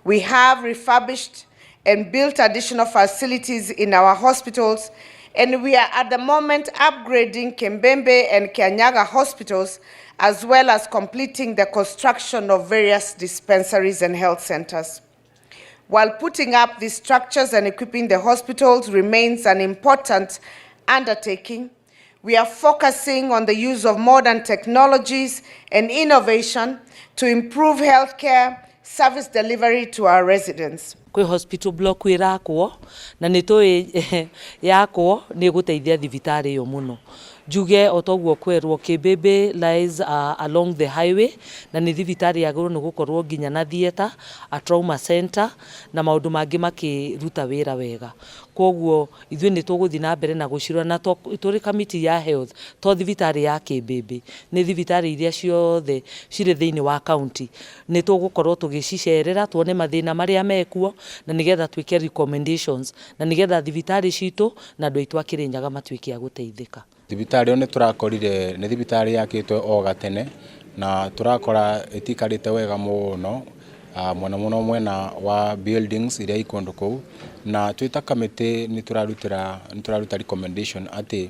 We have refurbished and built additional facilities in our hospitals, and we are at the moment upgrading Kimbimbi and Kianyaga hospitals, as well as completing the construction of various dispensaries and health centers. While putting up these structures and equipping the hospitals remains an important undertaking, we are focusing on the use of modern technologies and innovation to improve healthcare service delivery to our residents. Kwĩ hospital block ĩrakwo na nĩ tũĩ yakwo nĩ ĩgũteithia thibitarĩ ĩyo mũno. Njuge o toguo kwerwo, Kimbimbi lies along the highway, na nĩ thibitarĩ yagĩrĩirwo nĩ gũkorwo nginya na theatre, a trauma center na maũndũ mangĩ makĩruta wĩra wega. Koguo ithuĩ nĩ tũgũthiĩ na mbere na gũcirora na tũrĩ kamiti ya health, to thibitarĩ ya Kimbimbi, nĩ thibitarĩ iria ciothe cirĩ thĩinĩ wa county, nĩ tũgũkorwo tũgĩcicerera tuone mathĩna marĩa mekuo, na nĩgetha twĩke recommendations, na nĩgetha thibitarĩ citũ na andũ aitũ a Kĩrĩnyaga matuĩke a gũteithĩka. Thibitarĩ ĩyo nĩ tũrakorire nĩ thibitarĩ yakĩtwo o gatene na tũrakora ĩtikarĩte wega mũno, mũno mũno mwena wa buildings iria i kũndũ kũu, na twĩ ta kamĩtĩ nĩ tũrarutĩra nĩ tũraruta recommendation atĩ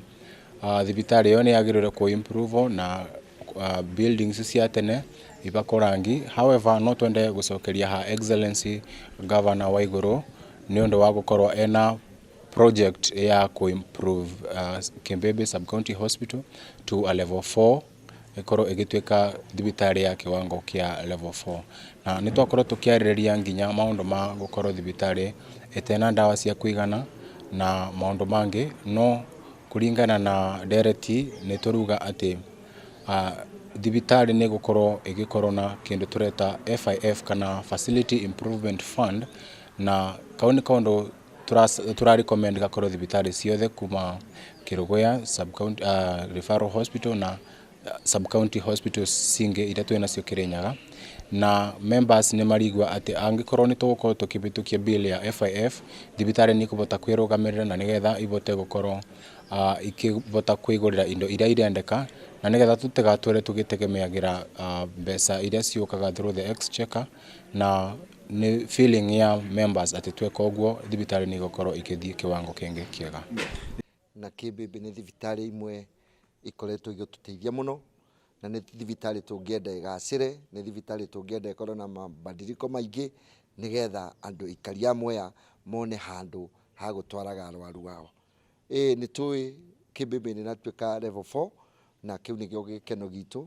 thibitarĩ ĩyo nĩ yagĩrĩire kũ improve na buildings cia tene ibakwo rangi. However, no twende gũcokeria Her Excellency Governor Waigũrũ nĩ ũndũ wa gũkorwo ena project ya kũ improve Kimbimbi Sub-County Hospital to a level 4, ĩkorwo ĩgĩtuĩka thibitarĩ ya kiwango kĩa level 4. Na nĩ twakorwo tũkĩarĩrĩria nginya maũndũ ma gũkorwo thibitarĩ ĩtena ndawa cia kũigana na maũndũ mangĩ, no kũringana na ndereti nĩ tũruga atĩ thibitarĩ nĩ ĩgũkorwo ĩgĩkorwo na kĩndũ tũreta FIF kana Facility Improvement Fund, na kau nĩ kaũndũ tũra recommend gakorwo thibitarĩ ciothe kuma Kerugoya sub county referral hospital na sub county hospitals cingĩ iria twĩ nacio Kĩrĩnyaga. Na members nĩ marigua atĩ angĩkorwo nĩ tũgũkorwo tũkĩhĩtũkia bill ya FIF, thibitarĩ nĩ ikũhota kwĩrũgamĩrĩra na nĩgetha ihote gũkorwo ikĩhota kwĩgũrĩra indo iria irendeka, na nĩgetha tũtigatũre tũgĩtegemeagĩra mbeca iria ciũkaga through the exchequer. Na nĩ feeling ya members atĩ tweka ũguo, thibitarĩ nĩ ĩgũkorwo ĩgĩthiĩ kĩwango kĩngĩ kĩega. Na Kimbimbi nĩ thibitarĩ imwe ikoretwo igĩtũteithia mũno, na nĩ thibitarĩ tũngĩenda ĩgacĩre, nĩ thibitarĩ tũngĩenda ĩkorwo na mabadiliko maingĩ, nĩgetha andũ aikari a Mwea mone handũ ha gũtwaraga arwaru ao. Ĩĩ, nĩ tũĩ Kimbimbi nĩ ĩratuĩka level 4, na kĩu nĩkĩo gĩkeno gitũ,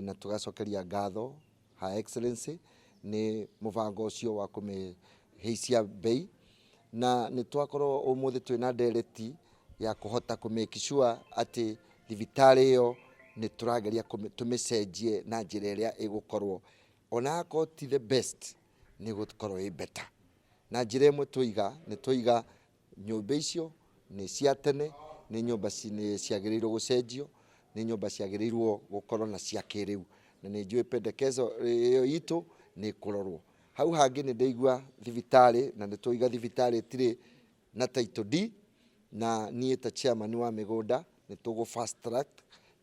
na tũgacokeria ngatho Her Excellency nĩ mũbango ũcio wa kũmĩhaicia bei. Na nĩ twakorwo ũmũthĩ twĩna ndereti ya kũhota kũ make sure atĩ thibitarĩ ĩyo nĩ tũrageria tũmĩcenjie na njĩra ĩrĩa ĩgũkorwo, ona akorwo ti the best, nĩ ĩgũkorwo ĩ better. Na njĩra ĩmwe tũiga nĩ tũiga nyũmba icio nĩ cia tene, nĩ nyũmba ciagĩrĩirwo gũcenjio, nĩ nyũmba ciagĩrĩirwo gũkorwo na cia kĩrĩu, na nĩ njũĩ pendekezo ĩyo itũ nĩ ĩkũrorwo. Hau hangĩ nĩ ndaigua thibitarĩ na nĩ tũiga thibitarĩ ĩtirĩ na title deed, na niĩ ta chairman wa mĩgũnda nĩ tũgũ fast track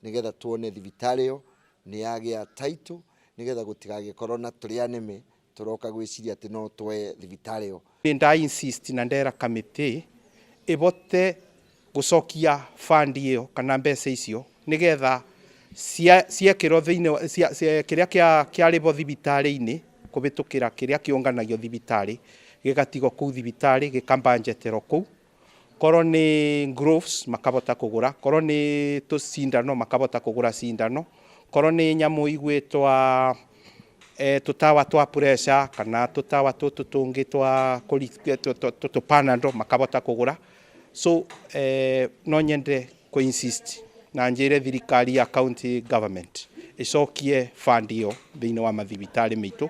nĩgetha tuone thibitarĩ ĩyo nĩ yagĩa title, nĩgetha gũtigagĩkorwo na tũrĩa nĩme tũroka gwĩciria atĩ no twoe thibitarĩ ĩyo. Nda insist na ndera kamĩtĩ ĩbote gũcokia fund ĩyo kana mbeca icio, nĩgetha ciekĩrwo thĩinĩ kĩrĩa kĩarĩhwo thibitarĩ-inĩ kũhĩtũkĩra kĩrĩa kĩũnganagio thibitarĩ, gĩgatigwo kũu thibitarĩ, gĩkambanjeterwo kũu. Korwo nĩ gloves makahota kũgũra, korwo nĩ tũcindano makahota kũgũra cindano, korwo nĩ nyamũ igwĩtwa tũtawa twa pressure kana tũtawa tũtũ tũngĩ twa tũ Panadol makahota kũgũra. So no nyende kũ insist na njĩre thirikari ya county government ĩcokie fund ĩyo thĩinĩ wa mathibitarĩ maitũ.